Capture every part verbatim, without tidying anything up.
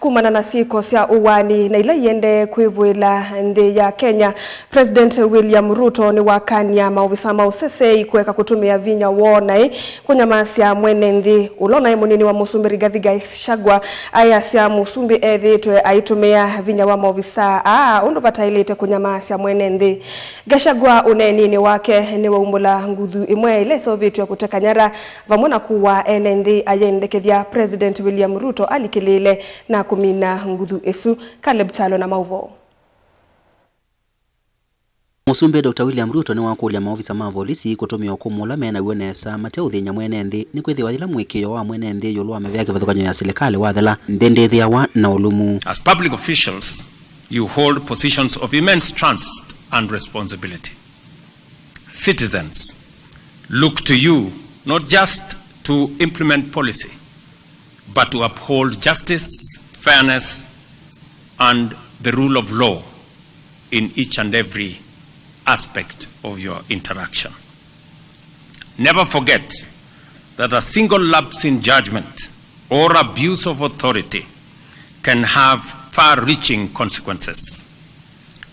Kumana na syĩko sya ũwani na ila iendee kwĩvũĩla nthĩ ya Kenya, President William Ruto nĩwakany'a maovisa ma ũseseĩ kũeka kũtũmĩa vinya woo naĩ kũnyamasya mwene nthĩ. Ũla ũnaĩ mũnini wa mũsumbĩ Rigathi Gachagua ayasya mũsumbĩ ethĩĩtwe aitũmĩa vinya wa maovisa aa ũndũ vataĩlĩte kũnyamasya mwene nthĩ. Gachagua ũneeninĩ wake nĩwaumbũla nguthu ĩmwe ĩla ĩseũvĩtw'e kũteka nyara vamwe na kũaa ene nthĩ ayendekethya President William Ruto alikĩlĩĩle na kũmina nguthu ĩsu. Caleb Kyalo na maũvoo. Mũsumbĩ Doctor William Ruto nĩwakũlya maovisa ma volisi kũtũmĩa ũkũmũ ũla me naw'o nesa mateũthĩny'a mwene nthĩ, nĩkwĩthĩwa yĩla mũĩkĩĩo wa mwene nthĩ ĩũlũ wa mĩvĩa kĩvathũkany'o ya silikalĩ wathela, nthĩ ndĩthĩawa na ũlũmu. As public officials, you hold positions of immense trust and responsibility. Citizens look to you not just to implement policy, but to uphold justice, fairness, and the rule of law in each and every aspect of your interaction. Never forget that a single lapse in judgment or abuse of authority can have far-reaching consequences.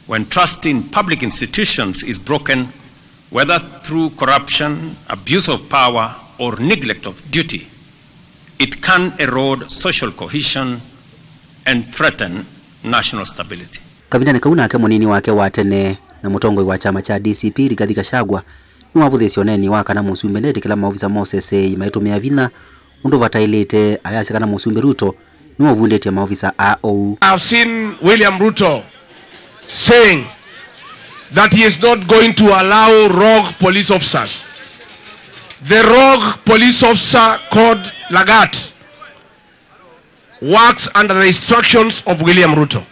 When trust in public institutions is broken, whether through corruption, abuse of power, or neglect of duty, it can erode social cohesion and threaten national stability. Kavindanĩ kau nake mũnini wake wa tene na mũtongoi wa kyama kya D C P, Rigathi Gachagua, nĩwavũthĩĩsye ũneeni wa kana mũsumbĩ ndetĩkĩla maovisa ma ũseseĩ maitũmĩa vinya ũndũ vataĩlĩte, ayasya kana mũsumbĩ Ruto nĩwaũvundĩtye maovisa aa ũu. I've seen William Ruto saying that he is not going to allow rogue police officers. The rogue police officer called Lagat works under the instructions of William Ruto.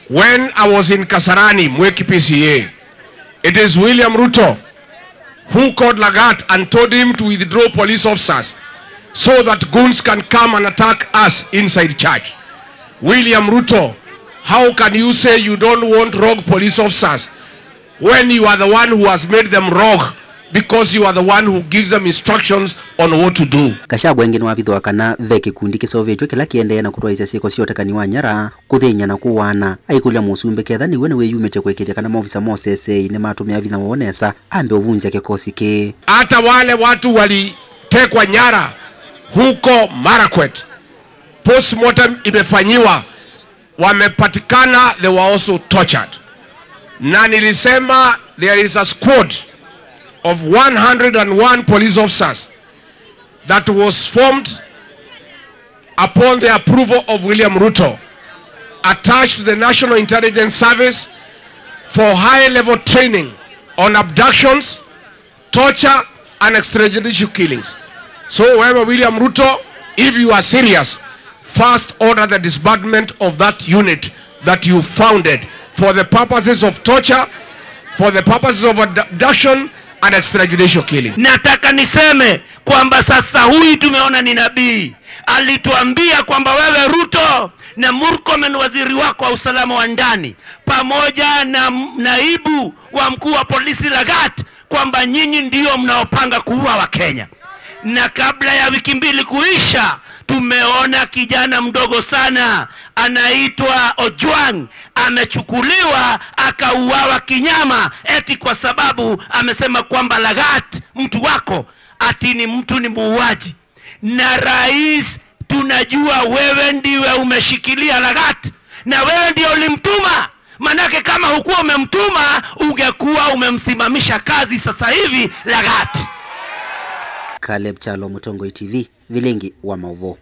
When I was in Kasarani, Mweki P C A, it is William Ruto who called Lagat and told him to withdraw police officers so that goons can come and attack us inside church. William Ruto, how can you say you don't want rogue police officers when you are the one who has made them rogue, because you are the one who gives them instructions on what to do? Gachagua ĩngĩ nĩwavithũa kana ve kĩkundi kĩseũvĩtw'e kĩla kĩendee na kũtwaĩĩsya syĩko sya ũtekani wa nyara, kũthĩny'a na kũaana. Aikũlya mũsumbĩ ketha nĩw'o nĩwĩyumĩtye kũĩkĩĩthya kana maovisa ma ũseseĩ nĩmatũmĩa vinya woo nesa, ambe ũvunzya kĩkosi kĩĩ. Hata wale watu walitekwa nyara huko Marakwet, postmortem imefanyiwa, wamepatikana, they were also tortured. Na nilisema there is a squad of one hundred and one police officers that was formed upon the approval of William Ruto, attached to the National Intelligence Service for high-level training on abductions, torture, and extrajudicial killings. So, wewe William Ruto, if you are serious, first order the disbandment of that unit that you founded for the purposes of torture, for the purposes of abduction and extrajudicial killing. Nataka niseme kwamba sasa huyu tumeona ni nabii. Alituambia kwamba wewe Ruto na Murkomen, waziri wako wa usalama wa ndani, pamoja na m-, naibu wa mkuu wa polisi Lagat, kwamba nyinyi ndio mnaopanga kuua Wakenya. Na kabla ya wiki mbili kuisha, tumeona kijana mdogo sana anaitwa Ojwang amechukuliwa akauawa kinyama, eti kwa sababu amesema kwamba Lagat, mtu wako, ati ni mtu, ni muuaji. Na rais, tunajua wewe ndiwe umeshikilia Lagat, na wewe ndio ulimtuma. Manake kama hukuwa umemtuma, ungekuwa umemsimamisha kazi sasa hivi Lagat. Caleb Kyalo, Mũtongoi T V, Vilingi wa Maũvoo.